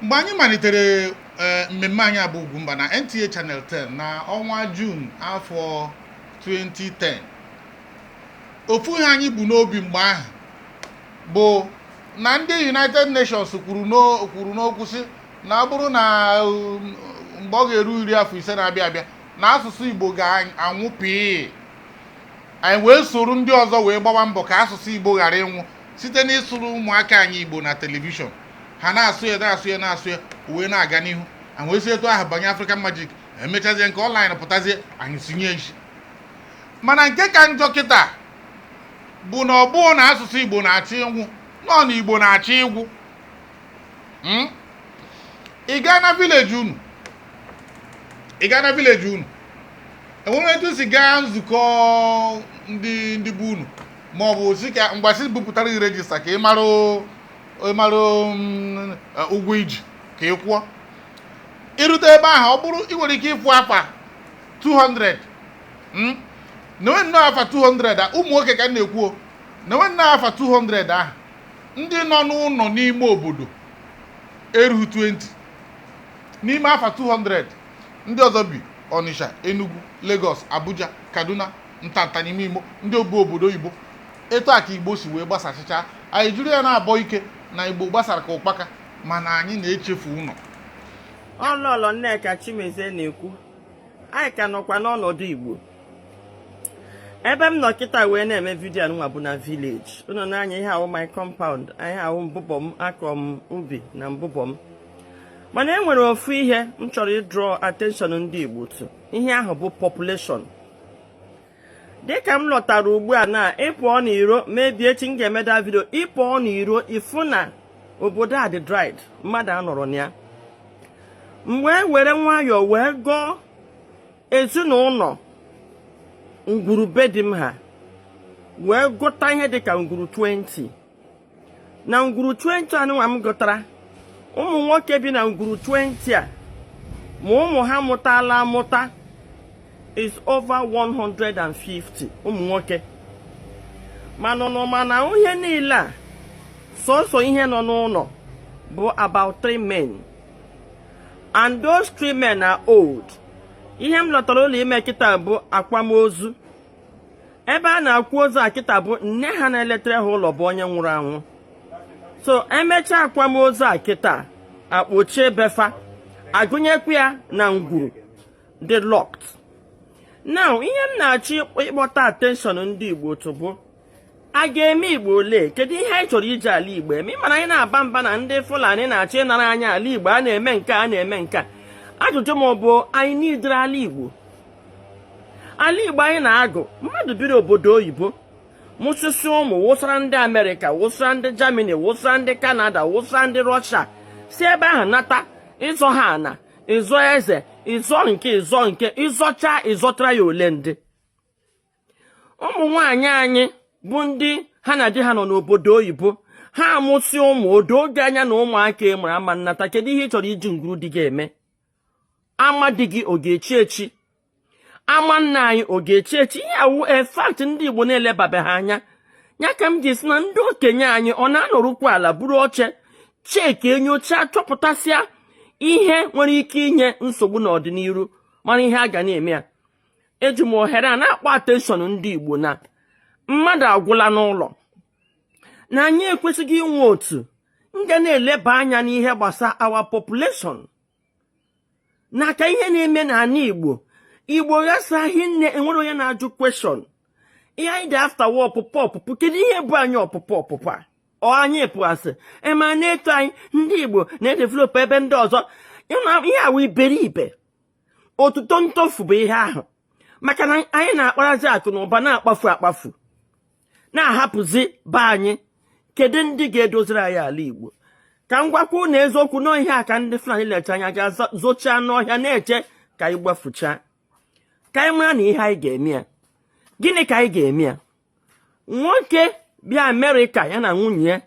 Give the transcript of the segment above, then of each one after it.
Mgbe anyị malitere mmemme anyị abụ Ugwumba na NTA Channel 10 na ọnwa Jun afọ 2010, ofu ihe anyị bụ n'obi mgbe ahụ bụ na ndị United Nations kwuru n'okwu sị na ọ bụrụ na mgbe ọ ga-eru 50 afọ na-abịa abịa na asụsụ Igbo ga-anwụ pịị. Anyị wee soro ndị ọzọ wee gbawa mbọ ka asụsụ Igbo ghara ịnwụ site n'ịsụrụ ụmụaka anyị Igbo na television. Ha na-asụ ya, na-asụ ya, na-asụ ya, wee na-aga n'ihu. Anyị wee si etu ahụ banye African Magic, emechazie nke online pụtazie, anyị sinye isi. Mana nke ka njọ kịta bụ na ọ bụghị na asụsụ Igbo na-achọ ịnwụ, nọ na Igbo na-achọ ịgwụ. Ị gaa na village unu, ị gaa na village unu, enwere etu si gaa nzukọ ndị bụ unu, ma ọ bụ si ka mgbasi bupụtara gị register ka ị marụ ụgwọ iji ka ị kwụọ. Irute ebe ahụ, ọ bụrụ ị nwere ike ịfụ afa 200, na enwe nnọọ afa 200 a, ụmụ nwoke ka m na-ekwu o, na enwe nnọọ afa 200 ahụ, ndị nọ n'ụlọ n'ime obodo erughị 20 n'ime afa 200. Ndị ọzọ bi Ọnịsha, Enugu, Lagos, Abuja, Kaduna, ntanta n'ime Imo, ndị obu obodo oyibo. Etu a ka Igbo si wee gbasachịcha. Anyị jiri ya na-abọ ike na Igbo gbasara ka ụkpaka, mana anyị na-echefu ụlọ. Ọlọlọ Nneka Chimezie na-ekwu. Anyị ka nọkwa n'ọnọdụ Igbo. Ebe m nọ kịta wee na-eme video nwa bụ na village unu n'anya. Ihe ahụ my compound anyị ahụ, mbụbọ m, akọ m ubi na mbụbọ m. Mana e nwere ofu ihe m chọrọ ịdraw attention ndị Igbo to. Ihe ahụ bụ population. Dịka m lọtara ugbu a na ịpụọ n'iro, mebie echi m ga-emeda video. Ịpụọ n'iro, ịfụ na obodo a dị dried, mmadụ anọrọ na ya. M wee were nwayọọ wee gọọ ezinụlọ ngwurube dị m ha, wee gụta ihe dịka ngwuru 20. Na ngwuru 20 anụnwa m gụtara, ụmụ nwoke bi na ngwuru 20 a, ma ụmụ ha mụtala amụta, is over 150 ụmụ nwoke. Mana nọ mana ihe niile a, sọsọ ihe nọ n'ụlọ bụ about three men, and those three men are old. Ihe m lọtara ụlọ ime kịta bụ akwamozu. Ebe a na-akwa ozu a kịta bụ nne ha na-eletere ha ụlọ bụ onye nwụrụ anwụ. So emechaa akwamozu a kịta, akpochie befa, agụnyekwa ya na ngwuru dị locked. Now, ihe m na-achọ ịkpọta attention ndị Igbo otu bụ, a ga-eme Igbo ole? Kedu ihe anyị chọrọ iji ala Igbo eme? Mana anyị na-aba mba na ndị Fulani na-achọ ịnara anyị ala Igbo, a na-eme nke a, na-eme nke a. Ajụjụ m bụ, anyị niidere ala Igbo? Ala Igbo anyị na-agụ, mmadụ biri obodo oyibo, mụsịsị ụmụ, wụsara ndị Amerịka, wụsara ndị Germany, wụsara ndị Kanada, wụsara ndị Rọshia, si ebe ahụ nata ịzọ ha ana, ịzọ eze, ịzọ nke, ịzọ nke, ịzọcha, ịzọtara ya ole? Ndị ụmụ nwaanyị anyị bụ ndị ha na di ha nọ n'obodo oyibo, ha amụsị ụmụ, odo oge anya na ụmụaka ị mụrụ ama nnata. Kedu ihe ị chọrọ iji ngwuru di gị eme? Ama di gị ọ ga-echi echi? Ama nna anyị ọ ga-echi echi? Ihe awụ a fact ndị Igbo na-elebabeghị anya ya. Ka m ji si na ndị okenye anyị ọ na-anọrụkwa ala, buru oche, cheki, enyocha, chọpụtasịa ihe nwere ike inye nsogbu n'ọdịnihu, mara ihe a ga na-eme ya. Eji m ohere a na-akpọ attention ndị Igbo na mmadụ agwụla n'ụlọ, na anyị ekwesịghị inwe otu m ga na-eleba anya n'ihe gbasara our population n'aka ihe na-eme n'ala Igbo. Igbo ghasaghị nne, enwere onye na-ajụ question. Ihe anyị dị after wa ọpụpụ, ọpụpụ. Kedu ihe bụ anyị ọpụpụ, ọpụpụ a? Ọ anyị pụasị ema na-eto anyị ndị Igbo na-edevelop ebe ndị ọzọ. Ihe awụ iberibe, otuto ntofu bụ ihe ahụ, maka na anyị na-akparazi akụ na ụba na-akpafu akpafu, na-ahapụzi be anyị. Kedu ndị ga-edoziri anyị ala Igbo? Ka m gwakwa unu eziokwu, nọọ ihe a ka ndị Fulani lecha anya ga-zochaa n'ọhịa na-eche ka anyị gbafuchaa, ka anyị mara na ihe anyị ga-eme ya. Gịnị ka anyị ga-eme ya? Nwoke bịa Amerịka, ya na nwunye ya,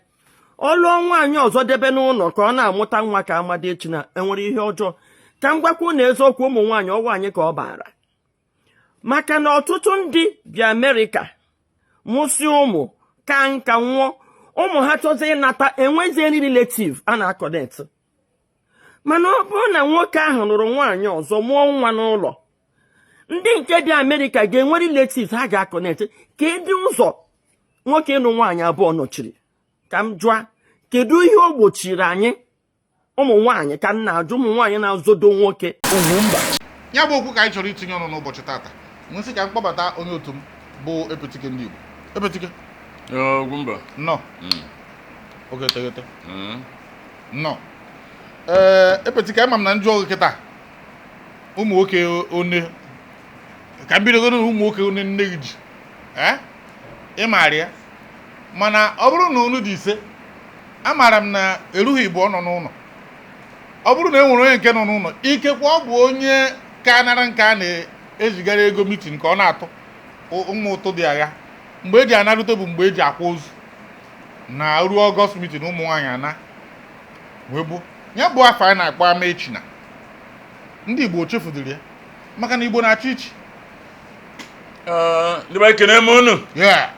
ọ lụọ nwaanyị ọzọ debe n'ụlọ ka ọ na-amụta nwa, ka amadi echi na enwere ihe ọjọọ. Ka m gwakwa unu eziokwu, ụmụ nwaanyị, ọwa anyị ka ọ baara, maka na ọtụtụ ndị bịa Amerịka mụsị ụmụ ka nka nwụọ, ụmụ ha chọzie ịnata, enwezie relative a na-aconnect. Mana ọ bụrụ na nwoke ahụ lụrụ nwaanyị ọzọ, mụọ nwa n'ụlọ, ndị nke dị Amerịka ga-enwe relatives ha ga-aconnect. Kedu ụzọ nwoke ịnụ nwaanyị abụọ nọchiri? Ka m jụa, kedu ihe o gbochiri anyị ụmụ nwaanyị? Ka m na-ajụ ụmụ nwaanyị na-azodo nwoke. Ya bụ okwu ka anyị chọrọ itinye ọnụ n'ụbọchị tata. Nwesị ka m kpọbata onye otu m bụ Epetike ndị Igbo. Epetike. Ugwumba. Nnọọ. Oge teghete. Nnọọ. Ee, Epetike, ama m na njụ oge kịta, ụmụ nwoke one ka m bidogoro, ụmụ nwoke one nne gị ji, ee, ị maara ya. Mana ọ bụrụ na unu dị 5, amaara m na erughị ịbụọ nọ n'ụlọ. Ọ bụrụ na e nwere onye nke nọ n'ụlọ, ikekwe ọ bụ onye ka nara nke a na-ezigara ego meeting ka ọ na-atụ ụmụ ụtụ dị agha. Mgbe eji anarute bụ mgbe eji akwa ozu na ruo August meeting, ụmụ nwaanyị ana wee gbuo ya. Bụ afọ anyị na-akpọ ama echi na ndị Igbo chefudiri ya, maka na Igbo na-achọ ichi. Ndị be, ekene m unu. Yeah.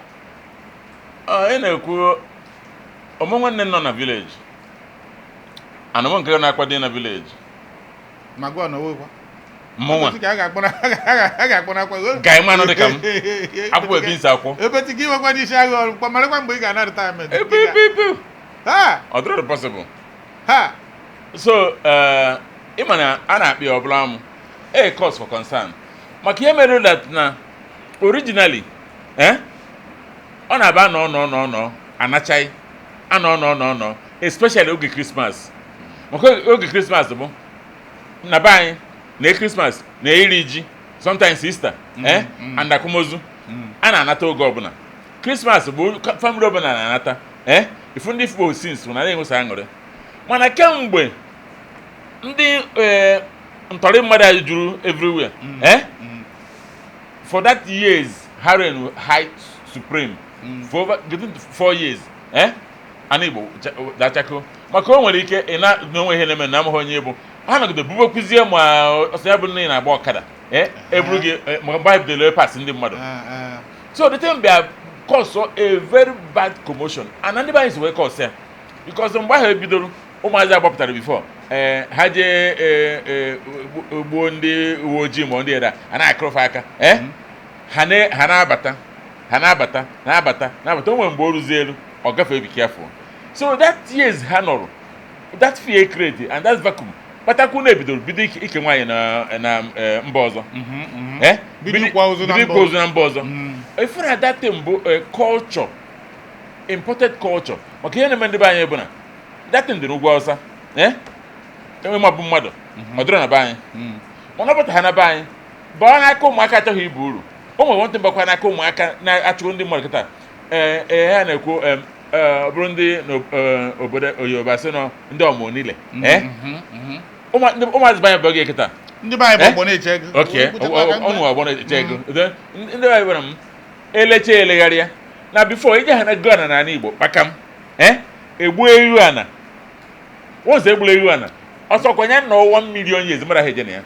Ị na-ekwu ọmụ nwanne nọ na village, anụmụ nke na-akwado na village. Ma gụọ na owekwa. Mụnwa. Ka a ga-akpọ n'akwa. Ga ịmanụ dị ka m akwụkwọ ebi nsi akwụ. Epetike, iwekwa n'isi agha ọrụ kwa, marakwa mgbe ị ga-ana retirement. Ebe ebe ebe. Ha. Ọ dịrị possible. Ha. So ị ma na a na-akpị ya ọbụla amụ, a cause for concern, maka ihe mere that na originally, ọ na-aba nọ nọ nọ nọ anachaghị anọ nọ nọ nọ, especially oge Christmas, maka oge Christmas bụ na be anyị na Christmas na iri ji, sometimes Easter, and akwamozu a na-anata. Oge ọbụla Christmas bụ family ọbụla na-anata, ifu ndị Igbo since na na-enwesa aṅụrị. Mana kemgbe ndị ntọrị mmadụ anyị juru everywhere, for that years ha reign high supreme for over getting to 4 years, ana Igbo dachako, maka o nwere ike ị na n'onwe ihe na-eme na amaghị onye bụ ha nọgide bubekwuzie. Ma ọsọ ya bụ nne na-agba ọkada, eburu gị, ma mgbe anyị bidoro pass ndị mmadụ. So the thing bịa cause a very bad commotion, and ndị be anyị si wee cause ya, because mgbe ahụ ebidoro ụmụazị agbapụtara before, ha jee gbuo ndị uwe ojii ma ndị eda a na-akụrụfe aka, ha na-abata, ha na-abata, na-abata, na-abata. O nwere mgbe o ruzie elu, ọ gafee. Be careful. So that years ha nọrọ, that fear create and that vacuum kpatakwu na ebidoro bido ike nwaanyị na mba ọzọ. Bido ịkwa ozu na bido mba ịkwa ozu na mba ọzọ. Ifuru na that thing bụ a culture, imported culture, maka ihe na-eme ndị be anyị bụ na that thing dị n'ugwu Awụsa, enwe ma bụ mmadụ ọ dịrọ na be anyị. Mana ọ bụta ha na be anyị baa n'aka ụmụaka achọghị ibu uru. O nwere nwantị mbakwa n'aka ụmụaka na-achụrụ ndị mmadụ kịta. Ee ee, ha na-ekwu ọ bụrụ ndị n'obodo Yoruba sị nọ ndị ọmụ niile, ụmụazị be anyị bụ oge kịta. Ndị be anyị bụ Eh? ọgbọ na-eche ego. Oke. Kwuchekwa aka. Ọnụ ọgbọ na-eche ego. Ndị be anyị gwara m elecha elegharịa na before ije ha na go ana n'ala Igbo kpakam, egbuo ewu ana ụzọ, egburu ewu ana ọsọ kwanye na 1 million years mara ha eje na ya.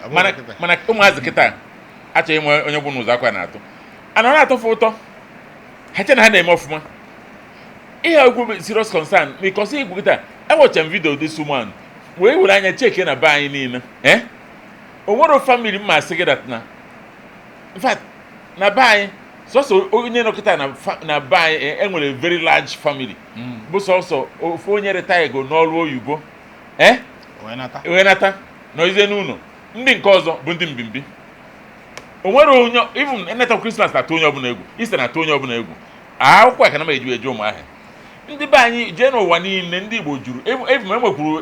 Abụrụ Mana kịta. Mana ụmụazị kịta achọghị inwe onye bụ n'ụzọ akwa na-atụ ana ọ na-atọfe ụtọ. Ha che na ha na-eme ọfụma. Ihe egwu bụ serious concern, because igwu kịta ewọcha m video this woman wee were anya cheke na be anyị niile, o nwere family mma asị gị that na in fact na be anyị sọsọ onye nọ kịta na be anyị, enwere very large family bụ sọsọ ofu onye retire go n'ọrụ oyibo, Wee nata. Wee nata nọizie n'ụlọ. Ndị nke ọzọ bụ ndị mbimbi. O nwere onye even eneta Christmas na-atụ onye ọbụla egwu, Easter na-atụ onye ọbụla egwu. Akwụkwọ a ka na m eju eju ụmụahịa. Ndị be anyị jee n'ụwa niile, ndị Igbo juru. Even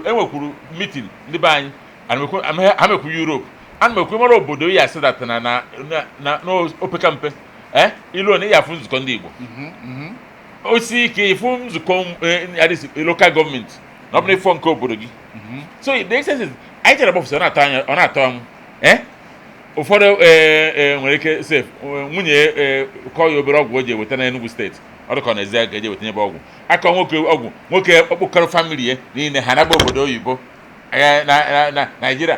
enwekwuru meeting ndị be anyị amekwu Europe, ana m ekwu mara obodo ya asị that na n'opeka mpe, ilu na ya afụ nzukọ ndị Igbo. O si ike ịfụ nzukọ adịsị local government na ọ bụrụ ịfọ nke obodo gị. So the essence is anyị chere gbafụsị, ọ na-atọ anya, ọ na-atọ amụ. Ụfọdụ nwere ike sef nwunye kọọ ya obere ọgwụ o ji eweta na Enugu steeti, ọ dịka ọ na-ezi ga eji eweta nyebe ọgwụ aka nwoke, ọgwụ nwoke okpokọrọ family ya niile ha nagba obodo oyibo, na Naijiria.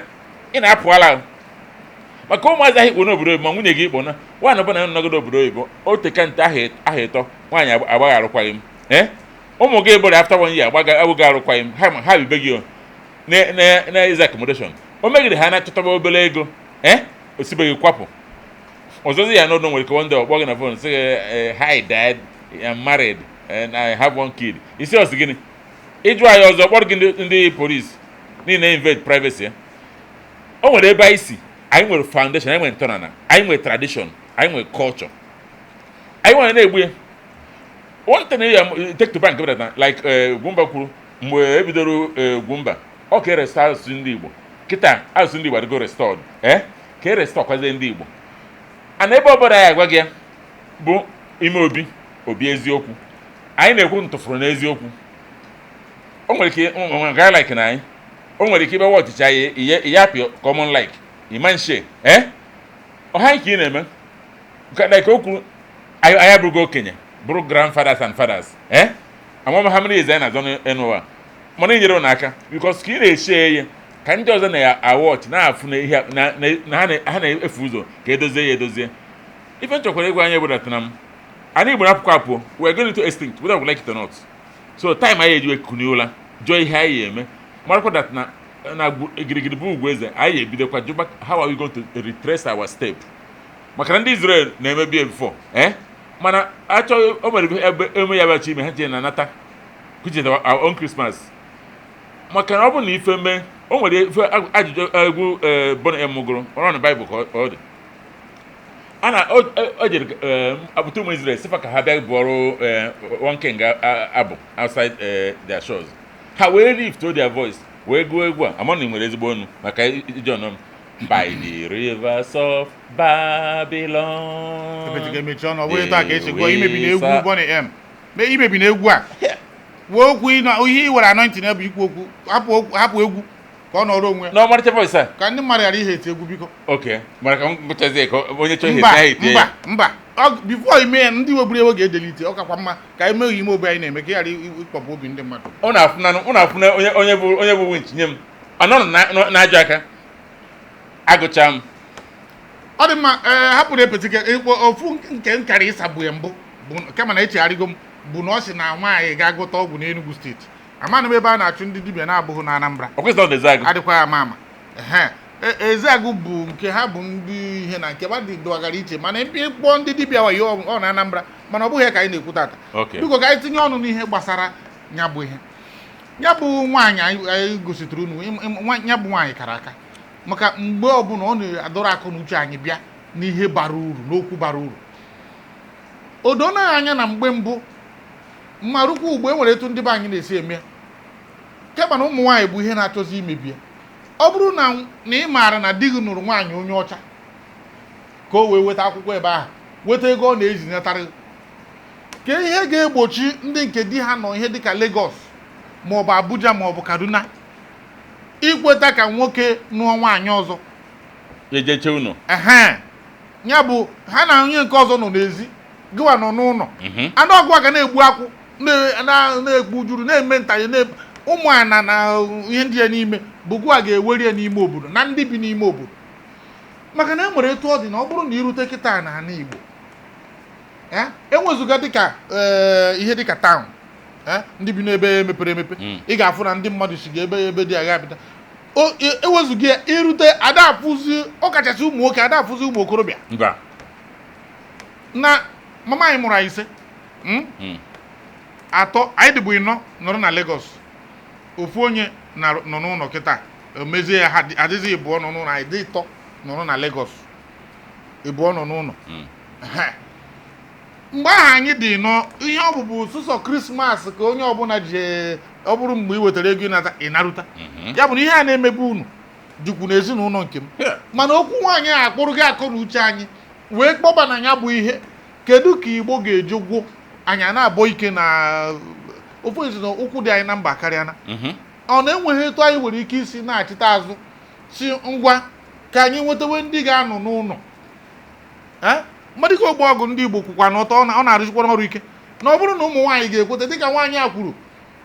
Ị na-apụ ala maka ụmụazị ahụ ikpo n'obodo oyibo, ma nwunye gị ikpo na nwaanyị ọbụla nọgodo obodo oyibo o teka nte aha ịtọ nwaanyị agbaghị arụkwaghị m. Ụmụ gị bụrụ after one year agbaga abụghị arụkwaghị m ha ma ha bibe gị o. Na-eze accommodation o megide ha na-achọtaba obere ego, osibeghị kwapụ ọzọzi ya n'ọdụ. Nwere ike one day ọ kpọọ gị na phone, sị gị, "Hi Dad, I'm married and I have one kid." Isi ọsị gịnị? Ịjụ anyị ọzọ, kpọrọ gị ndị police niile invade privacy ya. O nwere ebe anyị si. Anyị nwere foundation, anyị nwere ntọala, anyị nwere tradition, anyị nwere culture, anyị nwere na-egbu ya. One thing ya take to bank bụ that, like Ugwumba kwuru mgbe ebidoro Ugwumba, ọ ka e restore asụsụ ndị Igbo. Kịta asụsụ ndị Igbo adịgo restored, ka e restore kwazie ndị Igbo. Ana ebe ọbụla ya agwa gị ya bụ ime obi obi eziokwu anyị na-ekwu ntụfụrụ n'eziokwu. O nwere ike ga like na anyị, o nwere ike ịgbawa ọchịchị anyị ihe apị common like ịma nshie ọha anyị ka ị na-eme. Like o kwuru, anyị abụrụgo okenye, bụrụ grandfathers and fathers, amam ha many years anyị na-azọ n'ụwa, mana inyere ụnụ aka, because ka ị na-eche ihe ka ndị ọzọ na-awọchị na-afụ na ihe na ha na-efu ụzọ ka edozie ya edozie. Ife nchọkwara ịgwa anyị bụ that na m anyị Igbo na-apụkwa apụ, we are going to extinct whether we like it or not. So time anyị eji ekuni ụla jụọ ihe anyị eme, marakwa that na girigiri bụ ugwu eze. Anyị ebidokwa jụba, how are we going to retrace our step? Maka na ndị Israel na-emebi before, mana achọghị. O mere ebe eme ya bachi ime ha jee na nata which is our own Christmas. Maka na ọ bụ na ife mee, o nwere ife ajụjụ egwu Boney M gụrụ ọrụ na Baịbụl ka ọ dị a na o jere apụta ụmụ Israel sịfa ka ha bịa bụọrụ one king abụ outside their shores. Ha wee lift their voice wee gụọ egwu a. Ama na ị nwere ezigbo ọnụ maka iji ọnụ m, "By the rivers of Babylon." Emechiga emechi ọnụ. Ọ bụghị taa ka esi gụọ imebi na egwu Boney M. Mee imebi na egwu a kwuo okwu ihe i were anointing bụ ikwu okwu. Hapụ okwu, hapụ egwu ka ọ nọrọ onwe ya. Na ọmarịcha voice a. Ka ndị mmadụ ghara ihe eti egwu, biko. Ok, mana ka m gụchazie ka onye chọọ ihe Mba. eti ya etie Mba. ya. Mba, before ime ya, ndị wegburu ewe ga-edelete. Ọ kakwa mma ka anyị meghị ime obi anyị na-eme ka ị ghara ịkpọpụ obi ndị mmadụ. Ọ na-afụna, ọ na-afụna onye bụ winch nye m anọ na-ajụ aka agụcha m. Ọ dị mma. Ee, hapụrụ epetike ịkpọ ofu nke m kara ịsagbu ya mbụ bụ kama na echegharịgo m, bụ na ọ sị na nwaanyị ga-agụta ọgwụ n'Enugu Steeti. Amanụ m ebe a na-achụ ndị dibịa na-abụghị na Anambra. Ọ kwesịrị ọ dị agụ. Adịkwa ama ama. Ehe. Ezeagụ bụ nke ha bụ ndị ihe na nke ba dị dọgara iche, mana ebe ịkpọ ndị dibịa wayo ọ na Anambra, mana ọ bụghị ya ka anyị na-ekwu tata. Biko, ka anyị tinye ọnụ n'ihe gbasara ya bụ ihe ya bụ nwaanyị anyị gositụrụ unu. Ya bụ nwaanyị kara aka, maka mgbe ọbụla ọ na-adọrọ akụ na uche anyị bịa n'ihe bara uru, n'okwu bara uru. O donaghị anya na mgbe mbụ mmarụkwa ugbo e nwere etu ndị be anyị na-esi eme ya, kema na ụmụ nwaanyị bụ ihe na-achọzi imebi ya. Ọ bụrụ na ị maara na di gị nụrụ nwaanyị onye ọcha ka o wee weta akwụkwọ ebe ahụ, weta ego ọ na-ezinatara gị, ka ihe ga-egbochi ndị nke di ha nọ ihe dịka Lagos maọbụ Abuja maọbụ Kaduna ikweta ka nwoke nụọ nwaanyị ọzọ? Ejeche unu. Ehe, ya bụ ha na onye nke ọzọ nọ n'ezi, gịwa nọ n'ụlọ. Anụ ọgụ a ga na-egbu akwụ, na-egbu juru, na-eme ntanye na ụmụ ana na ihe ndị ya n'ime bụ gụwa ga-eweri ya n'ime obodo na ndị bi n'ime obodo. Maka na e nwere etu ọ dị na ọ bụrụ na irute kịta n'ala Igbo, enwezuga dịka ihe dịka town, ndị bi n'ebe mepere emepe, ị ga-afụ na ndị mmadụ si ebe ebe dị agha apịta. Ewezuga ya, irute ada afụzi, ọkachasị ụmụ nwoke, ada afụzi ụmụ okorobịa. Mba. Na mama anyị mụrụ anyị ise, Atọ anyị dịbụ ịnọ nọrọ na Lagos, ofu onye nọ n'ụlọ kịta emezie ya. Ha adịghị ịbụọ nọ n'ụlọ, anyị dị ịtọ nọrọ na Lagos, ịbụọ nọ n'ụlọ. Ehe. Mgbe ahụ anyị dị nọ ihe ọ bụbụ sụsọ Christmas ka onye ọbụla ji, ọ bụrụ mgbe ị wetara ego ịnata ịnaruta. Ya bụ na ihe a na-emebe unu dịkwu n'ezinụlọ nke m. Mana okwu nwaanyị a akpụrụ gị akọ na uche anyị wee kpọba na ya bụ ihe, kedu ka Igbo ga-eji gwụ anyị a na-abọ ike na ofu ezinụlọ ụkwụ dị anyị na mba karịa na ọ na-enweghị etu anyị nwere ike isi na-achịta azụ si ngwa ka anyị nwetawe ndị ga-anọ n'ụlọ. Ee, mmadụ ka ogbe ọgụ ndị Igbo kwukwa na ọtọ ọ na-arụzikwa ọrụ ike na ọ bụrụ na ụmụ nwaanyị ga-ekweta dịka nwaanyị a kwuru,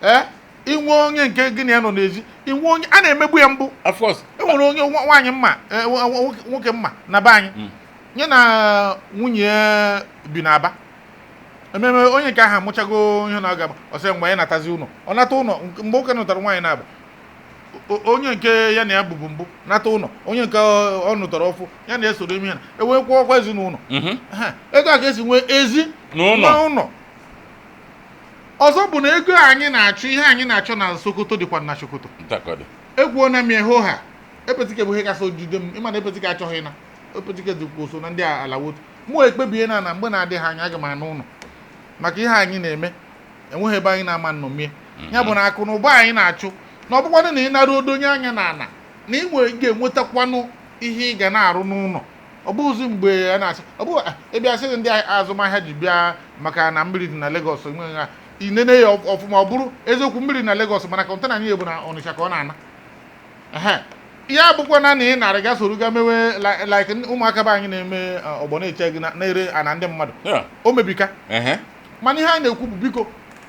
ee, inwe onye nke gị na ya nọ n'ezi, inwe onye a na-emegbu ya mbụ. Of course. E nwere onye nwaanyị mma, nwoke mma na be anyị, ya na nwunye ya bi n'Aba. Ememe onye nke ahụ amụchago ihe na-aga, ọ sị mgbe anyị natazi ụlọ, ọ nata ụlọ. Mgbe nwoke nụtara nwaanyị na-aba, Onye nke ya na ya bụbu mbụ nata ụlọ, onye nke ọ nụtara ọfụ ya na esoro ime ya na ewekwa ọkwa ezinụlọ. Ha, etu a ka esi nwee ezi N'ụlọ. N'ụlọ ọzọ bụ na ego anyị na-achọ, ihe anyị na-achọ na Sokoto dịkwa na Sokoto. Ntakọdị. Ekwuo na m ihe ha epetike bụ ihe kasị ojide m. Ịma na epetike achọghị na epetike dịkwa so na ndị ala wotu. Mụ ekpebie na mgbe na-adịghị anya aga m anụ ụlọ maka ihe anyị na-eme, enweghị ebe anyị na-ama nnọmie. Ya bụ na akụ na ụba anyị na-achụ na ọ bụkwanụ na ị nara odonye anya n'ala na ị nwere ga-enwetakwanụ ihe ị ga na-arụ n'ụlọ. Ọ bụghịzi mgbe a na-asị ọ bụ ịbịa sị ndị azụmahịa ji bịa maka na mmiri dị na Lagos enweghị ha inene ya ọfụma. Ọ bụrụ eziokwu, mmiri na Lagos, mana container anyị bụ na Ọnịcha ka ọ na-ana. Ehe. Ya bụkwa na ị narị ga soro ga mewe like ụmụaka be anyị na-eme ọgbọ na-eche gị na-ere ana ndị mmadụ. O mebika. Mana ihe anyị na-ekwu bụ, biko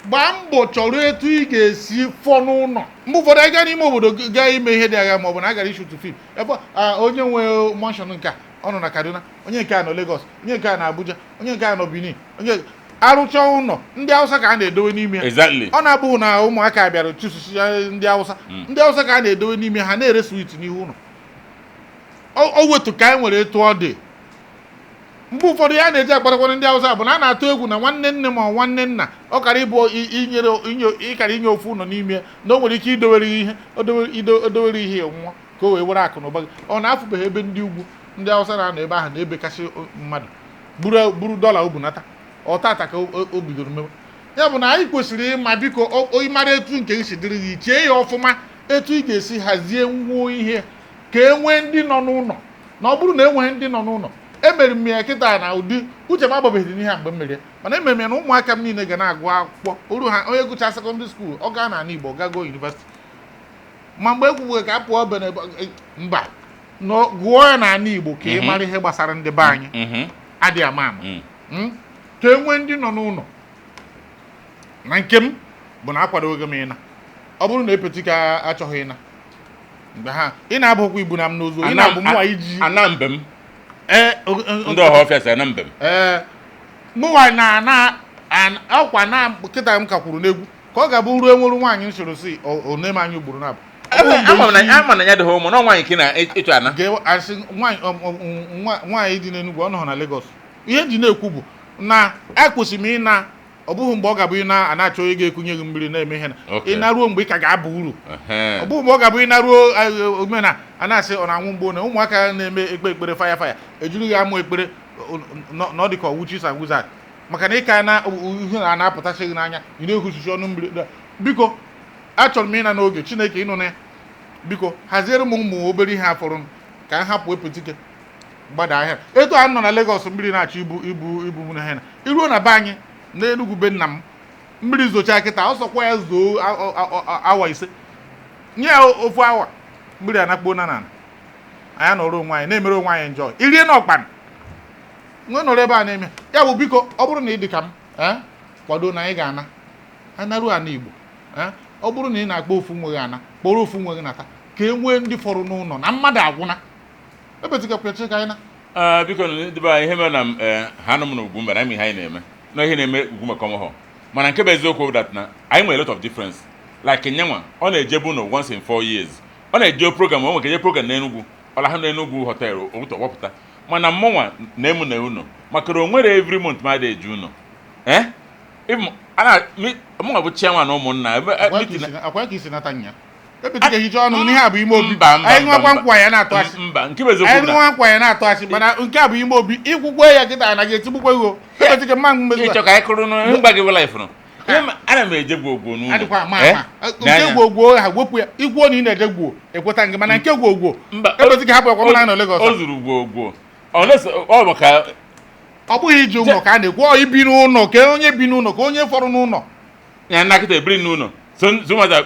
gbaa mbọ chọrọ etu ị ga-esi fọ n'ụlọ. Mgbe ụfọdụ anyị gaa n'ime obodo gaa ime ihe dị agha, ma ọ bụ na a gara ishoot film ebe onye nwe mansion nke a ọ nọ na Kaduna, onye nke a nọ Lagos, onye nke a na Abuja, onye nke a nọ Benin, onye arụcha ụlọ ndị Hausa ka a na-edowe n'ime ya. Ọ na-abụghị na ụmụaka bịara chụsụsị ndị Hausa. Ndị Hausa ka a na-edowe n'ime ha na-ere sweet n'ihu ụlọ. O wetu ka anyị nwere etu ọ dị. Mgbe ụfọdụ ya na-eji akpatakwana ndị Hausa bụ na a na-atụ egwu na nwanne nne ma ọ nwanne nna ọ kara ịbụ inyere inye ịkara inye ofu ụlọ n'ime na o nwere ike idowere ihe odowere ihe nwụọ ka o wee were akụ na ụba gị. Ọ na-afụbeghị ebe ndị ugwu ndị Hausa na-anọ ebe ahụ na-ebekasị mmadụ buru dọla o bunata ọtata ka o bidoro mewe. Ya bụ na anyị kwesịrị ịma, biko, ịmara etu nke gị si dịrị gị, chee ya ọfụma etu ị ga-esi hazie nwuo ihe ka e nwee ndị nọ n'ụlọ. Na ọ bụrụ na enweghị ndị nọ n'ụlọ, emere m ya kịta na ụdị uche m agbabeghị n'ihe a mgbe m mere ya, mana emere m ya na ụmụaka m niile ga na-agụ akwụkwọ oru ha. Onye gụchaa secondary school, ọ gaa n'ala Igbo, ọ gago university. Ma mgbe ekwughị ka a pụọ ebe mba nọ gụọ ya n'ala Igbo ka ị mara ihe gbasara ndị be anyị adịghị ama ama. Ka e nwee ndị nọ n'ụlọ. Na nke m bụ na akwadoghị m ịna. Ọ bụrụ na epetika achọghị ịna mgbe ha ị na-abụkwa igbu na m n'ụzọ ị na-abụ mụnwa iji Ana mbem. Ee. Ndị ọhafịa si ana mbem. Ee, mụnwa na ana ọkwa na kịta m ka kwuru n'egwu ka ọ ga-abụ ruo enweru nwaanyị m soro si o neme anyị ugboro na-abụ. Ama m na ama na ya dịghị ụmụ na nwaanyị nke na ịchọ ana. Ga-asị nwaanyị nwaanyị dị n'Enugwu, ọ nọ na Lagos. Ihe m ji na-ekwu bụ na ekwesịrị m ịna. Ọ bụghị mgbe ọ ga-abụ ị na na-achọ onye ga-ekunye gị mmiri na-eme ihe na ị naruo mgbe ị ka ga-aba uru. Ọ bụghị mgbe ọ ga-abụ ị naruo omena a na-asị ọ na-anwụ mgbe na ụmụaka na-eme ekpe ekpere faya faya ejiri ya amụ ekpere na ọ dị ka witches and wizard, maka na ịka na ihe na na-apụtasị gị n'anya, ị na-ehuchichi ọnụ mmiri. Biko, achọrọ m ịna n'oge Chineke ịnụ na ya. Biko haziere m ụmụ obere ihe afọrọ m ka m hapụ epetike gbada ahịa etu a nọ na Lagos, mmiri na-achọ ibu ibu ibu m na ha iruo na be anyị n'Enugwu be nna m. Mmiri zochaa kịta, ọsọkwa ya zoo awa 5, nye ya ofu awa, mmiri anakpuo na n'ala. Anyị nọrọ onwe anyị na-emere onwe anyị njọ irie na ọkpan nwe nọrọ ebe a na-eme ya. Bụ biko, ọ bụrụ na ị dị ka m, kwado na anyị ga-ana anaruo ana Igbo. Ọ bụrụ na ị na-akpọ ofu nwe gị ana, kpọrọ ofu nwe gị nata ka e nwee ndị fọrọ n'ụlọ na mmadụ agwụna ebetikakwachi ka anyị na. Ee, biko ndị be anyị, ihe mere na ha nọ m na Ugwumba na ihe anyị na-eme na ihe na-eme Ugwumba kọmọhọ, mana nke bụ eziokwu bụ that na anyị nwere a lot of difference. Like nyenwa, ọ na-ejebu ụlọ once in 4 years, ọ na-eje program, o nwere eje program n'Enugwu, ọ lahụ n'Enugwu hotel ụtọ wepụta. Mana mmụnwa na-emu na ụlọ maka na o nwere every month ma ada eje ụlọ. Ee, mụnwa bụ chairman ụmụnna meeting. Akwa ka isi nata nya ebetika hicha ọnụ n'ihe a bụ ime obi. Mba, mba, Anyị mba, ṅụọkwa mba. nkwa ya na-atụ asị. Mba, nke bụ eziokwu Anyị bụ na ṅụọ nkwa ya na-atụ asị, mana nke a bụ ime obi ikwukwe ya kịta anaghị etigbukwe gị. Ebetika mma mmezu. Ịchọ ka anyị kụrụ mgba gị bụ life nụ. Ana m eje gwogwo n'ụlọ. Adịkwa ama ama nke gwogwo ha wepụ ya. Ikwuo na ị na-eje gwuo, ekweta gị, mana nke gwogwo Mba. ebetika hapụ ekwa na nọ Lagos. O zuru gwogwo unless ọ maka Ọ bụghị ije ụlọ ka a na-ekwu, ọ ibi n'ụlọ, ka onye bi n'ụlọ, ka onye fọrọ n'ụlọ. Ya na akịta ebiri n'ụlọ so zụmaza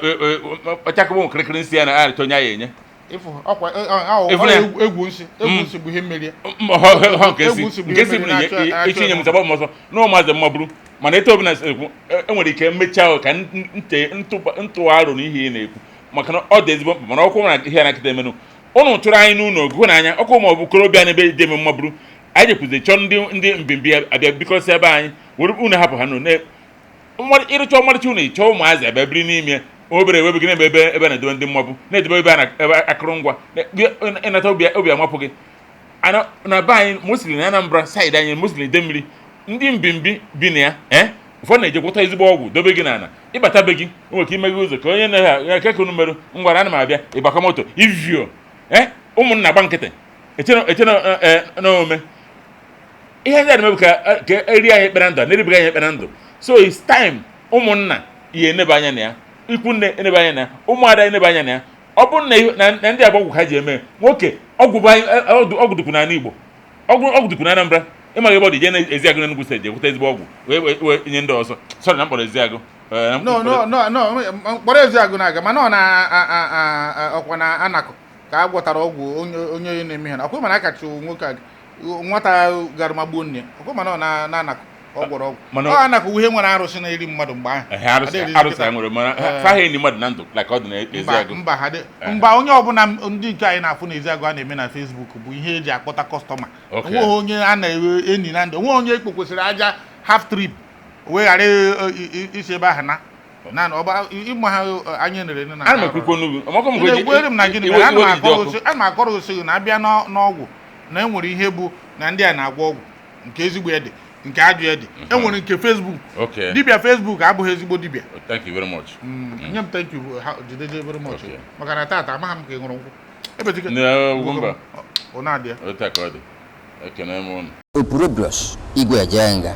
kpachakụbụ nkirikiri nsị ya na arịta onye ya enye. Ịfụ ọkwa Ịfụ na ya? Egwu nsị, egwu nsị bụ ihe mmeri. Họ nke si Egwu nsị bụ nke ihe si bụ mmeri na na-achọ ichi nye m nsogbu m ọsọ na ụmụazị mmagburu. Mana etu ọbụla si ekwu, enwere ike mechaa ka nte ntụ aro n'ihe ị na-ekwu, maka na ọ dị ezigbo mkpa. Mana ọkụ na ihe na-akịta emenụ ụnụ tụrụ anyị n'ụlọ ogugo n'anya ọkụ, ma ọ bụ okorobịa na-ebe dị eme mmagburu anyị jekwuzi chọọ ndị mbimbi abịa bikọsị ebe anyị were unu hapụ ha nụ ịrụcha ọmarịcha ụlọ, ịchọọ ụmụazị abịa biri n'ime. Obere ewebe gị na-eme ebe ebe a na-edobe ndị mmọbụ, na-edobe ebe a na ebe akụrụngwa ịnata obi amapụ gị. Na be anyị, mostly na Anambra side anyị, mostly Idemmili, ndị mbimbi bi na ya, ee, ụfọdụ na-eje gwọta ezigbo ọgwụ dobe gị n'ala. Ịbata be gị, o nwere ike imeghe ụzọ ka onye na eke unu merụ ngwara, ana m abịa, ịgbakọ moto ivio, ee, ụmụnna gba nkịtị echere n'ome ihe ndị a na-eme bụ ka eri anyị ekpere ndụ a na-eribeghị anyị ekpere ndụ. So it's time ụmụnna ihe enebe anya na ya, ikwu nne enebe anya na ya, ụmụada enebe anya na ya. Ọ bụrụ na ndị agba ọgwụ ha ji eme nwoke ọgwụ bụ anyị, ọgwụ dịkwu n'ala Igbo, ọgwụ dịkwu na Anambra. Ịmaghị ebe ọ dị, jee na Eziagụ n'Enugu Steeti, jee ezigbo ọgwụ wee nye ndị ọzọ. Sorry na m kpọrọ Eziagụ. Na m No, no, no, no, mkpọrọ Eziagụ na-aga, mana ọ na ọkwa na anakụ ka a gwọtara ọgwụ onye na-eme ihe na ọkwa, mana akachi nwoke a nwata gara magbuo nne ya, ọkwa, mana ọ na anakụ ka ọ gwọrọ ọgwụ. Ọ anakụ ihe nwere arụsị na-eri mmadụ mgbe ahụ. Ehe, arụsị. Ada erizi Arụsị kịta. ha nwere, mana fa ha enyi mmadụ na ndụ like ọ dị na Mba. Eziagụ. Mba, ha dị mba. Onye ọbụla ndị nke anyị na-afụ n'Eziagụ a na-eme na Facebook bụ ihe eji akpọta customer. Onweghị onye a na-ewe enyi na ndụ, onweghị onye ekpokwesịrị aja half trip wee ghara isi ebe ahụ na ọba ịma ha anya nere na Ana m ekwukwo n'ugwu ọmakọ m. Ị na-ekwere m na gịnị mere ana m Iwe jide akọrọ ọkụ. Ana m akọrọ osi gị na abịa n'ọgwụ na enwere ihe bụ na ndị a na-agwọ ọgwụ nke ezigbo ede, nke ajọ ede, enwere nke Facebook. Dibịa Facebook abụghị ezigbo dibịa. Thank you very much. Nye m thank you, ha jideje very much. Maka na tata amaghị m ka ị ṅụrụ nkwụ ebetike. Na Ugwumba. Ọ na-adị ya. Otu a ka ọ dị, ekene m unu. Opurobios Igwe Ejenga.